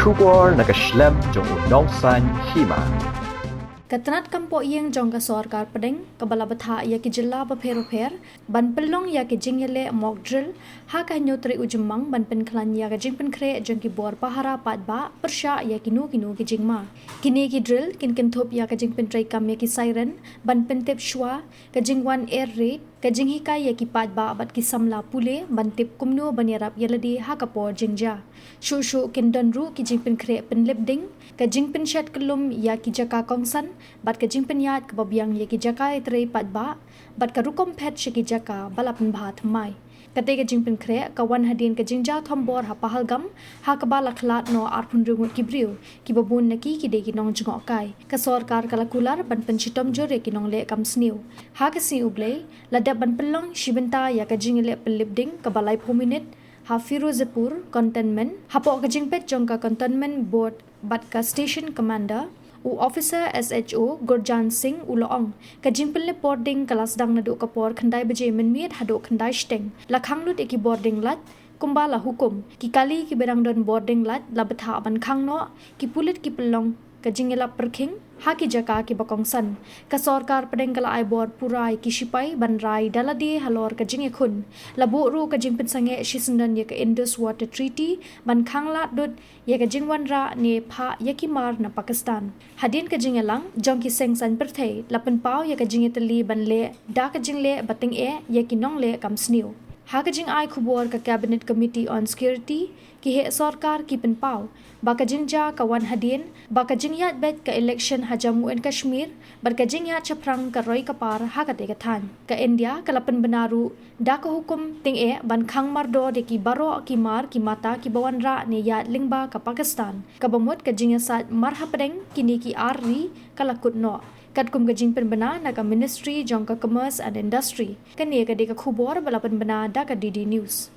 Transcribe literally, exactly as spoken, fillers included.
Khubor na ka shlem jong u nongsan hima. Ka tnat kam poh ïing jong ka sorkar pdeng kaba la bthah ïa ki jylla bapher bapher ban pynlong ïa ki jingïaleh mock drill ha ka hynñiew tarik u Jymmang ban pynkhlaiñ ïa ka jingpynkhreh jong ki bor pahara paidbah pyrshah ïa kino kino ki jingma. Kine ki drill kin kynthup ïa ka jingpyntreikam ïa ki siren ban pyntip shuwa, ka jingwan air raid, ka jinghikai ïa ki paidbah bad ki samla pule ban tip kumno ban ïarap ïa lade ha ka por jingjia. Shuh shuh kin don ruh ki jingpynkhreh pynlip ding, ka jingpynshet kyllum ïa ki jaka kongsan bad ka jingpynïaid kaba biang ïa ki jaka ïatrei paidbah bad ka rukom phet sha ki jaka ba la pynbha thymmai. Kata ka jingpynkhreh ka wan hadien ka jingjia thombor ha Pahalgam, ha kaba la khlad noh arphew ngut ki briew, kiba bun na ki ki dei ki nongjngohkai. Ka sorkar ka la kular ban pynshitom jur ïa ki nongleh kam sniew. Ha ka sngi U Blei la dep ban pynlong shi bynta ïa ka jingïaleh pynlip ding kaba laiphew minit ha Firozpur Cantonment. Hapoh ka jingpeit jong ka Cantonment Board bad ka Station Commander, u Officer S H O Gurjan Singh u la ong, ka jingpynlip bor ding ka la sdang naduh ka por khyndai baje mynmiet haduh khyndai shiteng. La khang lut ïa ki bor ding lait kumba la hukum. Ki kali kiba dang don bor ding lait la bthah ban khang noh, ki pulit ki pynlong ka jingïalap pyrkhing ha ki jaka kiba kongsan. Ka sorkar pdeng ka la ai bor pura ïa ki shipai ban rai da lade halor ka jingïakhun. La buh ruh ka jingpynsangeh shisyndon ïa ka Indus Water Treaty ban khang lad lut ïa ka jingwanrah ne phah ïa ki mar na Pakistan. Hadien ka jingïalang jong ki seng saiñ pyrthei la pynpaw ïa ka jingïatylli ban leh da ka jingleh ba tyngeh ïa ki nongleh kam sniew. Ha ka jingai khubor ka Cabinet Committee on Security, ki heh sorkar ki pynpaw ba ka jingjia ka wan hadien ba ka jingïaid beit ka election ha Jammu and Kashmir bad ka jingïaid shaphrang ka roi ka par ha katei ka thaiñ. Ka India ka la pynbna ruh da ka hukum tyngeh ban khang mardor ïa ki baroh ki mar ki mata kiba wanrah ne ïaid lyngba ka Pakistan. Kaba mut ka jingïasaid mar hapdeng kine ki ar ri ka la kut noh, katkum ka jingpynbna na ka Ministry jong ka Commerce and Industry. Kane ka dei ka khubor ba la pynbna da ka D D News.